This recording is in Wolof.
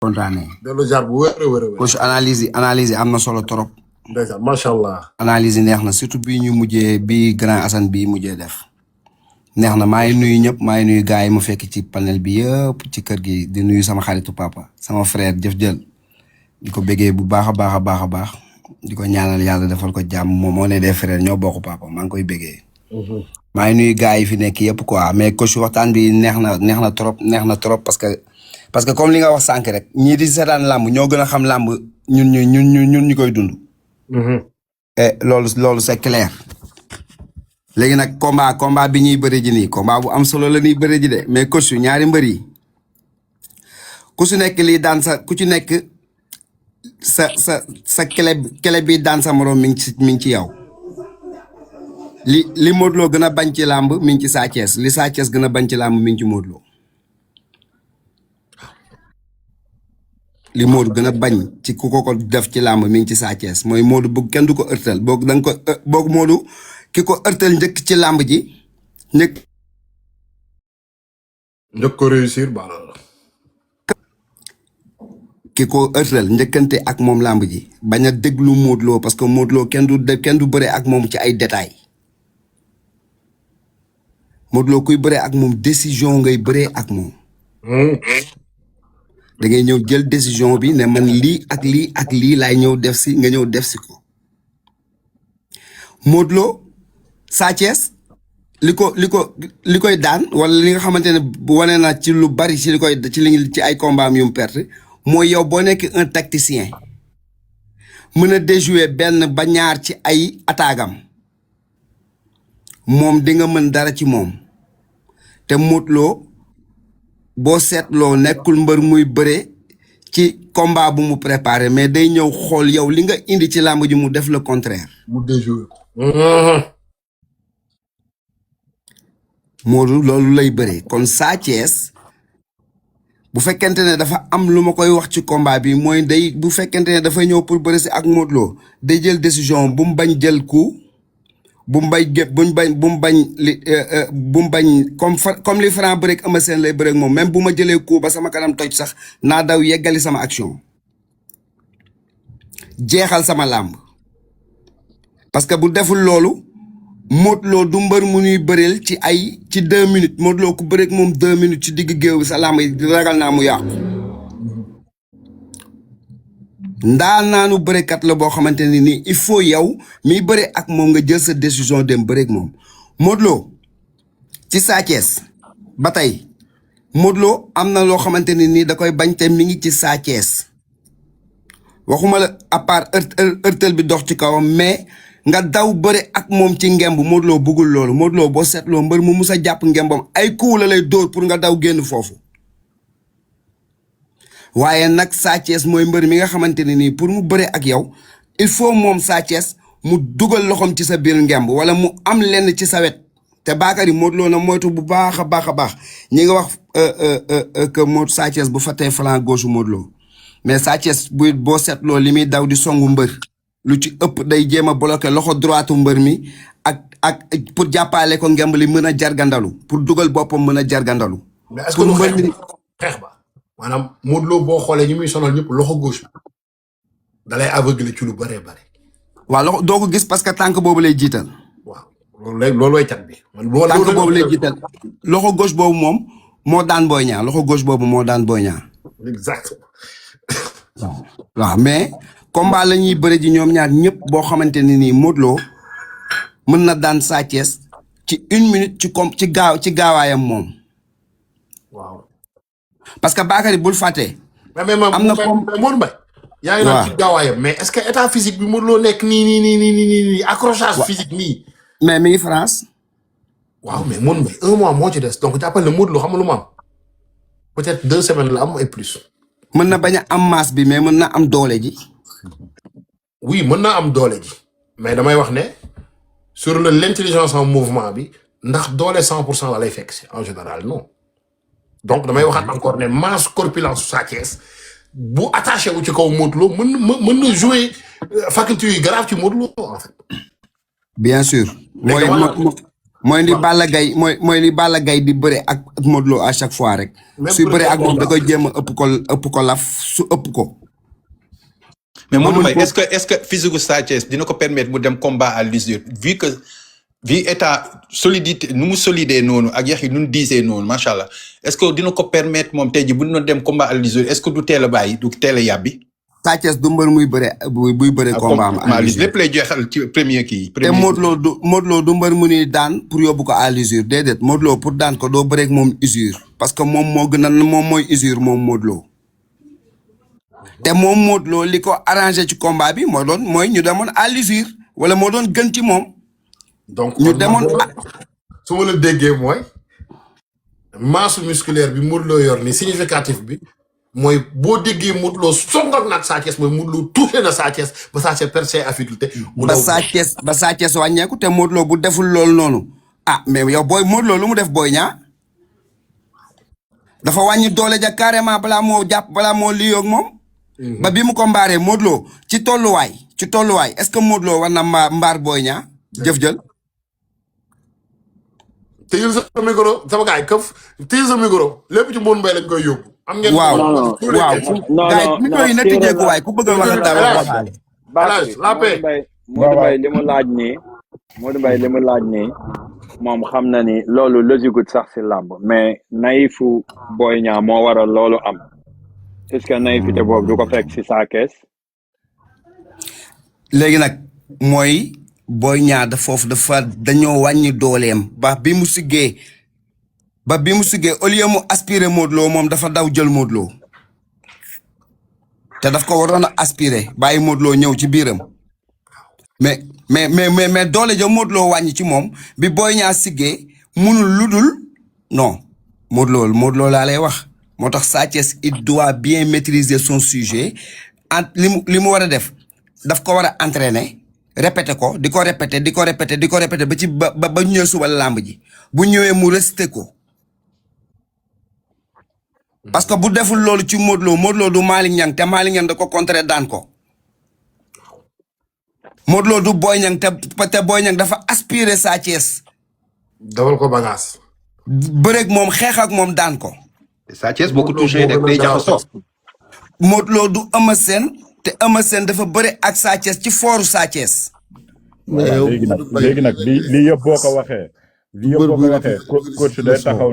kontaanee. delloo jaar bu wér a wér a wér. coach analyse yi am na solo trop. ndeysaan macha allah. analyse yi neex na surtout bii ñu mujjee bii grand Assane bii mujjee def. neex na maa ngi nuyu ñëpp maa ngi nuyu gars yi mu fekk ci panel bi yëpp ci kër gi di nuyu sama xaritu papa sama frère jëf jël di ko béggee bu baax a baax a baax a baax di ko ñaanal yàlla defal ko jàmm moom moo ne des frères ñoo bokk papa maa ngi koy béggee. maa ngi nuyu gars yi fi nekk yëpp quoi mais coach waxtaan bi neex na trop parce que comme li nga wax sànq rek ñii di seetaan làmb ñoo gën a xam làmb ñun ñu koy dund. et loolu c'est clair. léegi nag combat bi ñuy bëri ji nii combat bu am solo la ñuy bëri ji de mais coach ñaari mbër yi ku su nekk lii daan ku ci nekk sa kele bi daan sa morom mi ngi ci yow. li Modou Lo gën a bañ ci làmb mi ngi ci Sa Thiès li Sa Thiès gën a bañ ci làmb mi ngi ci Modou Lo. li Modou gën a bañ ci ku ko def ci làmb mi ngi ci Sa Thiès mooy Modou bëgg kenn du ko ërtal boog Modou ki ko ërtal njëkk ci làmb ji njëkk ko réussir ba ki ko ërtal njëkkante ak moom làmb ji bañ a déglu Modou Lo parce que Modou Lo kenn du bëre ak moom ci ay détails Modou Lo kuy bëree ak moom décision ngay bëree ak moom. da ngay ñëw jël décision bi ne man lii ak lii ak lii laay ñëw def si nga ñëw def si ko. Modou Lo Sa Thiès li koy daan wala li nga xamante ne wane na ci lu bari ci ci ay combat am yu mu perte mooy yow boo nekk un tacticien mën a déjouer benn ba ñaar ci ay attaquam moom di nga mën dara ci moom te Modou Lo boo seetloo nekkul mbër muy bëre ci combat bu mu préparé mais day ñëw xool yow li nga indi ci làmb ji mu def le contraire. mu déjoué ko. Modou loolu lay bëree kon Sa Thiès bu fekkente ne dafa am lu ma koy wax ci combat bi mooy bu fekkente ne dafa ñëw pour bëre si ak Modou Lo day jël décision bu mu bañ jël coup bu mu bañ comme li Franc bëreeg Eumeu Sène lay bëreeg moom même bu ma jëlee coup ba sama kanam toj sax naa daw yeggali sama action jeexal sama làmb parce que bu deful loolu Modou Lo du mbër mu ñuy bëreel ci 2 minutes Modou Lo ku bëreeg moom 2 minutes ci digg géew bi sa làmb yi ragal naa mu yàqu ndaa naanu bërekat la boo xamante ne nii il faut yow miy bëre ak moom nga jël sa décision dem bëreeg moom Modou Lo ci Sa Thiès ba tey Modou Lo am na loo xamante ne nii da koy bañ te mi ngi ci Sa Thiès waxuma la à part ërtël bi dox ci kawam mais nga daw bëre ak moom ci ngemb Modou Lo bëggul loolu Modou Lo boo seetloo mbër mu mus a jàpp ngembam ay coup la lay dóor pour nga daw génn foofu waaye nag Sa Thiès mooy mbër mi nga xamante ne nii pour mu bëre ak yow il faut moom Sa Thiès mu dugal loxoom ci sa biir ngemb wala mu am lenn ci sa wet te Bakary Modou Lo na moytu bu baax a baax ñi nga wax que Modou Sa Thiès bu fattee flanc gauche Modou Lo mais Sa Thiès boo seetloo li muy daw di songu mbër lu ci ëpp day jéem a bloqué loxo droitu mbër mi ak pour jàppale ko ngemb li mën a jargandalu pour dugal boppam mën a jargandalu. mais est-ce que lu xeex ba maanaam Modou Lo boo xoolee ñi muy sonal ñëpp loxo gauche da lay aveuglé ci lu bëree bëri. waaw loxo doo ko gis parce que tànk boobu lay jiital. waaw loolu lay cat bi. tànk boobu lay jiital loxo gauche boobu moom moo daan Boy Niang loxo gauche boobu moo daan Boy Niang. exactement. waaw mais combat la ñuy bëri ji ñoom ñaar ñëpp boo xamante ne nii Modou Lo mën na daan Sa Thiès ci 1 minute ci gaawaayam moom. waaw. parce que Bakary bul fàtte. mais Modou Mbaye. yaa ngi naan ci gaawaayam mais est-ce que état physique bi Modou Lo nekk nii accrochage physique nii. mais mi ngi France. waaw mais Modou Mbaye 1 mois moo ci des donc jàppal ne Modou Lo xam nga lu mu am peut-être 2 semaines la am et plus. mën na bañ a am masse bi mais mën na am doole ji. oui mën naa am doole ji mais damay wax ne sur l'intelligence en mouvement bi ndax doole 100% la lay fekk si en général non donc damay waxaat encore ne masse corpulence Sa Thiès bu attaché wu ci kaw Modou Lo mën na jouer faculté yu grave ci Modou Lo en fait. bien sûr. mooy li Balla Gaye mooy li Balla Gaye di bëre ak Modou Lo à chaque fois rek même suy bëre premier ak moom da combat koy jéem a ëpp ko laf su ëpp ko. mais ba Modou mën Mbaye ko est-ce que physique gu Sa Thiès dina ko permettre mu dem combat à l'usure vu état solidité nu mu solidé noonu ak yax yi nu mu diisee noonu macha allah est-ce que dina ko permettre moom tey ji bu ñu dem combat à l'usure est-ce que du teel a bàyyi du teel a yàbbi. Sa Thiès du mbër muy bëre buy bëre combat am à l'usure lépp lay jeexal ci premier kii. te Modou Lo du mbër mu ni daan pour yóbbu ko à l'usure déedéet Modou Lo pour daan ko doo bëreeg moom usure parce que moom moo gën a moom mooy usure moom Modou Lo te moom Modou Lo li ko arrangé ci combat bi mooy ñu demoon à l'usure wala moo doon gën ci moom. donc ñu demoon su ma la déggee mooy masse musculaire bi Modou Lo yor ni significatif bi mooy boo déggee Modou Lo songal nag Sa Thiès mooy Modou Lo touché na Sa Thiès ba Sa Thiès perd ses facultés ba Sa Thiès wàññeeku te Modou Lo bu deful loolu noonu mais yow booy Modou Lo lu mu def Boy Niang dafa wàññi doole ja carrément balaa moo lii ak moom ba bi mu ko mbaaree Modou Lo ci tolluwaay est-ce que Modou Lo war na mbaar Boy Niang jëf-jël téyel sa micro sama gars yi këf téyel sa micro lépp ci Modou Mbaye lañ koy yóbbu am ngeen waaw gars yi micro yi na tijjeeku waay ku bëgg a wax dara la paix Modou Mbaye li mu laaj nii Modou Mbaye li mu laaj nii moom xam na ni loolu logique sax si làmb mais naïfu Boy Niang moo waral loolu am est-ce que naïfité boobu du ko fekk si Sa Thiès léegi nag mooy Boy Niang dañoo wàññi dooleem ba bi mu siggee au lieu mu aspirer Modou Lo moom dafa daw jël Modou Lo te daf ko waroon a aspirer bàyyi Modou Lo ñëw ci biiram mais doole ja Modou Lo wàññi ci moom bi Boy Niang siggee munul ludul non Modou Lo laa lay wax moo tax Sa Thiès il doit bien maîtriser son sujet li mu war a def daf ko war a entraîner répété ko di ko répété ba ci ba ñëw suba làmb ji bu ñëwee mu resté ko parce que bu deful loolu ci Modou Lo du Malick Niang te Malick Niang da ko contrer daan ko Modou Lo du Boy Niang te Boy Niang dafa aspirer Sa Thiès dawal ko bagage bëreeg moom xeex ak moom daan ko Sa Thiès boo ko touché rek day jaxasoo. Modou Lo du Eumeu Sène te Eumeu Sène dafa bëre ak Sa Thiès ci fooru Sa Thiès. léegi nag lii yëpp boo ko waxee. lii yëpp boo ko waxee coach day taxaw.